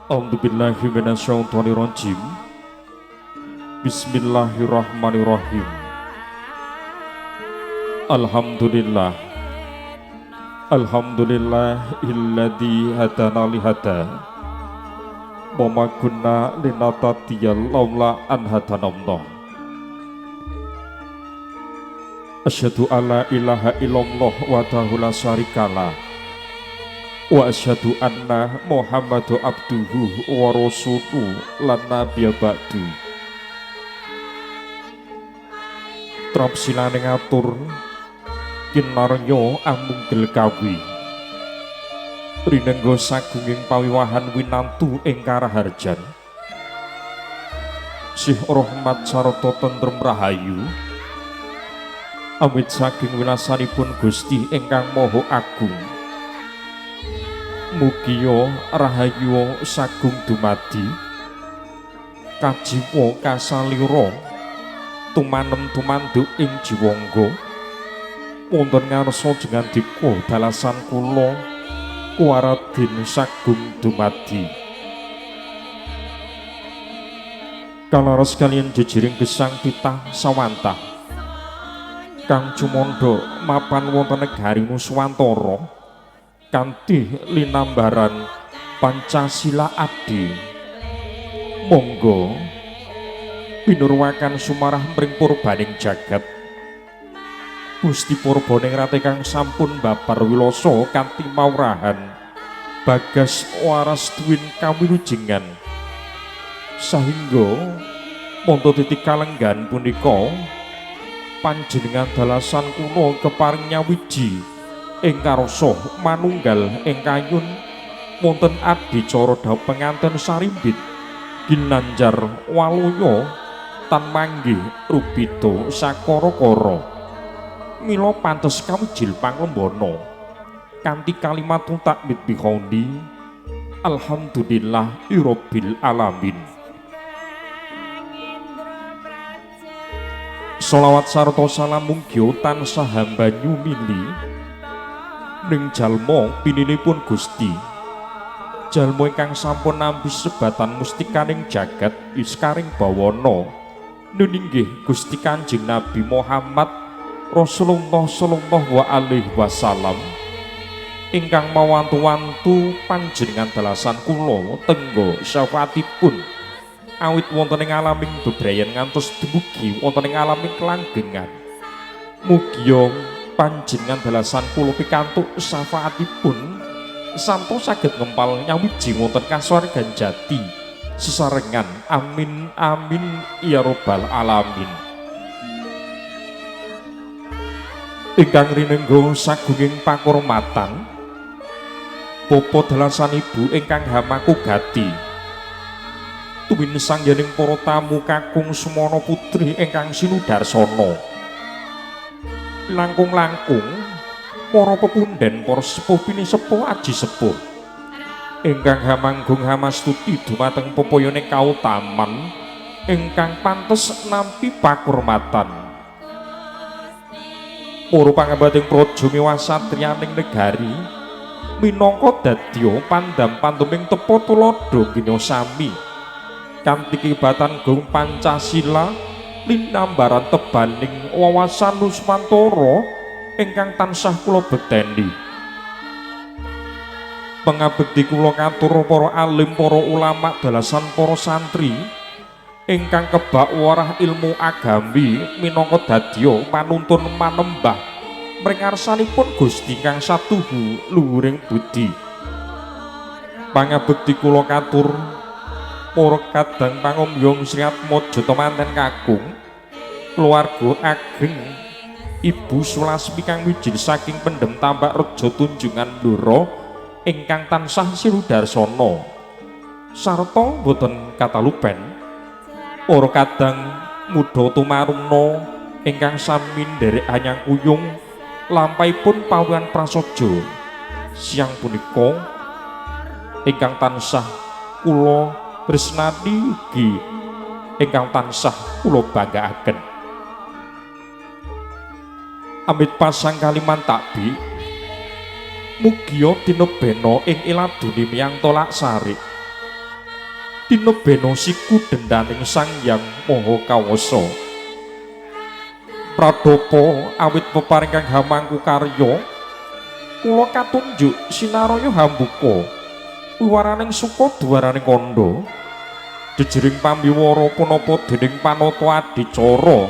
A'udzubillahi minasyaitonirrajim. Bismillahirrahmanirrahim. Alhamdulillah. Alhamdulillahilladzi hadana li hada. Wa ma kunna linahtadiya laula an hadanallah. Asyhadu alla ilaha illallah wahdahu la syarikalah. Wa asyhadu anna Muhammadu abduhu wa rasuluhu lan nabiyya ba'du. Trap silane ngatur kinarya amunggel kawi. Rinengga sagunging pawiwahan winantu ing karaharjan. Sih rahmat sarta tentrem rahayu. Awit saking wilasanipun Gusti ingkang Maha Agung. Mugia rahayu sagung dumadi kajiwa kasalira tumanem tumanduk ing jiwangga wonten ngarsa jengandika dalasan kula kuwaradin sagung dumadi. Kalaras kaliyan jejiring gesang titah sawantah kang cumandha mapan wonten negari Nuswantara kanthi linambaran Pancasila Adi. Monggo pinurwakan sumarah mring purbaning jagat. Gusti Purbaning Rate kang sampun babar wilasa kanthi maurahan bagas waras tuwin kawilujengan sahingga monto titik kalenggan punika panjenengan dalasan kula keparing nyawiji ing karasa manunggal ing kayun wonten adicara dhaup penganten sarimbit ginanjar waluya tan manggih rubita sakara-kara. Mila pantes kawijil panglembana kanthi kalimat takmid biqauli alhamdulillahirabbil alamin. Sholawat sarta salam mugi tansah hambanyu mili ning jalma pininipun Gusti. Jalma ingkang sampun nampi sebatan mustikaning jagat iskaring bawana nuninggih Gusti Kanjeng Nabi Muhammad Rasulullah sallallahu alaihi wasallam ingkang mawantu-wantu panjenengan dalasan kula tenggo syafaatipun awit wonten ing alaming bebrayan ngantos dumugi wonten ing alaming kelanggengan. Mugia panjenengan dalasan kula pikantuk syafaatipun santo saged ngempal nyawiji wonten kasuwargan jati sesarengan. Amin amin ya robbal alamin. Ingkang rinengga sagunging pakurmatan Bapa dalasan ibu ingkang hamaku gati tuwin sanggening para tamu kakung semana putri ingkang sinudarsana langkung-langkung para pepunden para sepuh pinisepuh aji sepuh ingkang hamanggung hamastuti dumateng pepayone kautaman ingkang pantes nampi pakurmatan. Para pangambating praja miwah satriyaning negari minangka dadya pandam panduming tepa tuladha gina sami kanthi kibatan gong Pancasila linambaran tebaning wawasan Nuswantara ingkang tansah kula bekteni. Pangabekti kula katur para alim, para ulama, dalasan para santri ingkang kebak warah ilmu agami minangka dadya panuntun manembah mring ngarsanipun Gusti kang satuhu luhuring budi. Pangabekti kula katur para kadang pangomyong Sri Atmaja temanten kakung keluarga ageng Ibu Sulasmi kang mijil saking Pendem Tambak Rejo Tunjungan Blora ingkang tansah sinudarsana sarta boten katalupen para kadang muda tumaruna ingkang sami nderek anyang kuyung lampahipun pawuhan prasaja siang punika ingkang tansah kula tresnani ugi ingkang tansah kula banggaaken. Amit pasang kaliman takbi mugia tinebena ing iladuni miyang tolak sarik. Tinebena siku dendaning Sang Hyang Maha Kawasa. Pradapa awit peparing kang hamangku karya kula katunjuk sinaraya hambuka wiwaraning suka dwaraning kandha jejering pambiwara punapa dening panata adicara.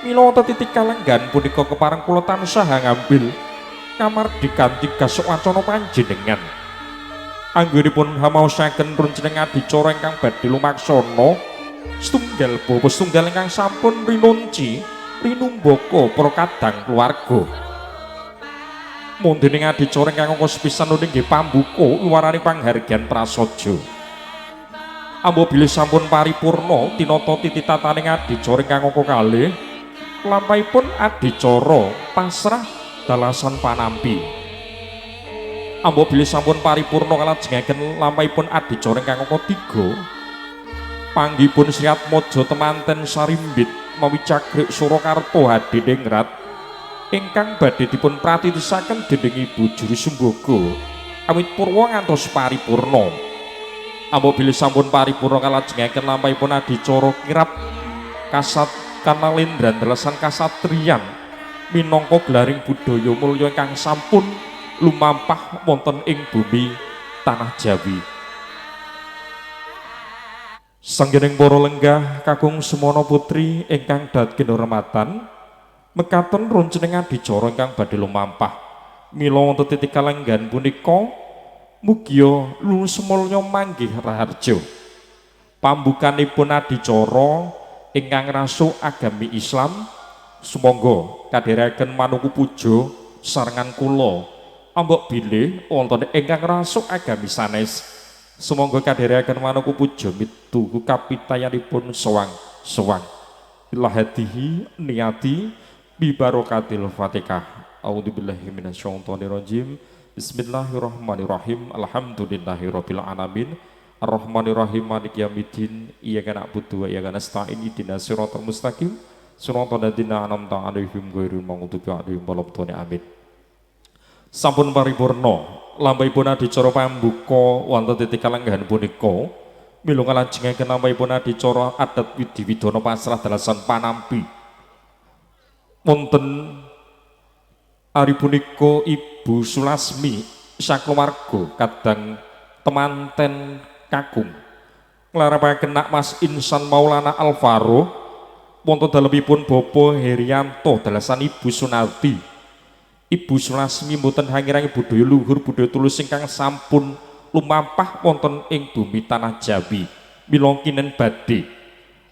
Mila wonten titik kalenggahan punika kepareng kula tansah ngambil kamardikan tigas wacana panjenengan. Anggenipun hamaosaken runcening adicara ingkang badhe lumaksana setunggal bapa setunggal ingkang sampun rinunci rinumbaka para kadang keluarga. Mundhening adicara ingkang angka sepisan nggih pambuka wiwarane panghargyan prasaja. Ambo bilih sampun paripurna tinata titi tataning adicara ingkang angka kalih, lampahipun adicara pasrah dalasan panampi. Ambo bilih sampun paripurna kalajengaken lampahipun adicara ingkang angka 3, panggihipun Sri Atmaja temanten sarimbit mawi cagrik Surakarta Hadiningrat ingkang badhe dipun pratitisaken dening Ibu Juru Sumbaga awit purwa ngantos paripurna. Ambo bilih sampun paripurna kalajengaken lampahipun adicara kirap kasat kanalendran dalasan kasatriyan minangka gelaring budaya mulya ingkang sampun lumampah wonten ing bumi tanah Jawi. Sanggening para lenggah kakung semono putri ingkang dat kinurmatan, mekaten runcening adicara ingkang badhe lumampah. Mila wonten titik kalenggahan punika mugia lusemulya manggih raharja. Pambukanipun adicara ingkang rasuk agami Islam, sumangga kadherekaken manuku puja sarengan kula. Ambok bilih wonten ingkang rasuk agami sanes, sumangga kadherekaken manuku puja mituhu kapitayanipun sowang-sowang. Ilahatihi niati bi barokatil Fatihah. A'udzubillahi minasyaitonirrajim. Bismillahirrahmanirrahim. Alhamdulillahirabbil alamin. Arrahmanirrahim, maliki yaumiddin. Iyyaka na'budu wa iyyaka nasta'in. Ihdinas siratal mustaqim. Siratal ladzina an'amta 'alaihim ghairil maghdubi 'alaihim waladdallin. Amin. Sampun paripurna lampahipun adicara pambuka wonten titik kalenggahan punika, mila kalajengaken lampahipun adicara adat widhi widana pasrah dalasan panampi. Wonten ari punika Ibu Sulasmi sakeluarga kadang temanten kakung nglarapaken nak Mas Insan Maulana Alvaro wonten dalemipun Bapak Herianto dalasan Ibu Sunarti. Ibu Sulasmi mboten hangirangi budaya luhur budaya tulus ingkang sampun lumampah wonten ing bumi tanah Jawi. Mila kinen badhe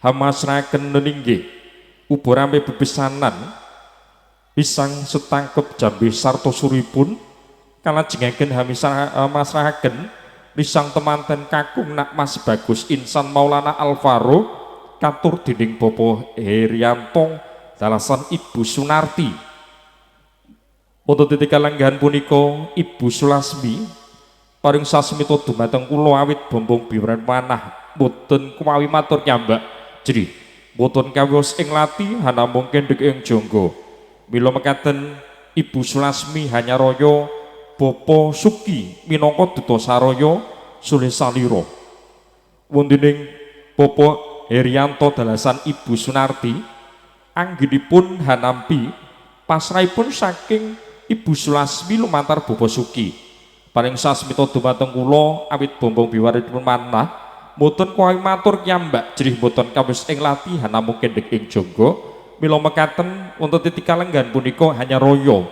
hamasraken neninggih uba rampe bebesanan pisang setangkep jambe sarta suripun kalajengaken hamasrahaken risang temanten kakung nak Mas Bagus Insan Maulana Alvaro katur dening Bapak Herianto dalasan Ibu Sunarti. Wonten titik kalenggahan punika Ibu Sulasmi paring sasmita dumateng kula awit bombong biwran manah mboten kumawi matur nyambak jrih mboten kawiyos ing lati hanamung kendhek ing jangga. Mila mekaten Ibu Sulasmi hanyaraya Bapa Suki minangka duta saraya sulih salira. Wontening Bapa Herianto dalasan Ibu Sunarti anggenipun hanampi pasrahipun saking Ibu Sulasmi lumantar Bapa Suki. Paring sasmita dumateng kula awit bombong biwaranipun manah mboten kuwi matur kiyambak jrih mboten kawis ing lati namung kendhek ing jangga. Mila mekaten wonten titik kalenggahan punika hanya raya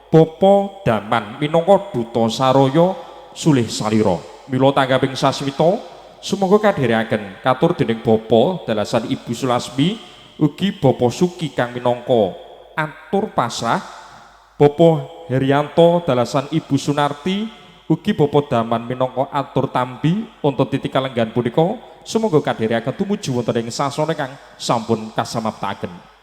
Bapa Daman minangka duta saraya sulih salira. Mila tanggaping sasmita sumangga kadherekaken katur dening Bapa dalasan Ibu Sulasmi ugi Bapa Suki kang minangka atur pasrah, Bapa Herianto dalasan Ibu Sunarti ugi Bapa Daman minangka atur tampi. Wonten titik kalenggahan punika sumangga kadherekaken tumuju wonten ing sasana kang sampun kasamaptaken.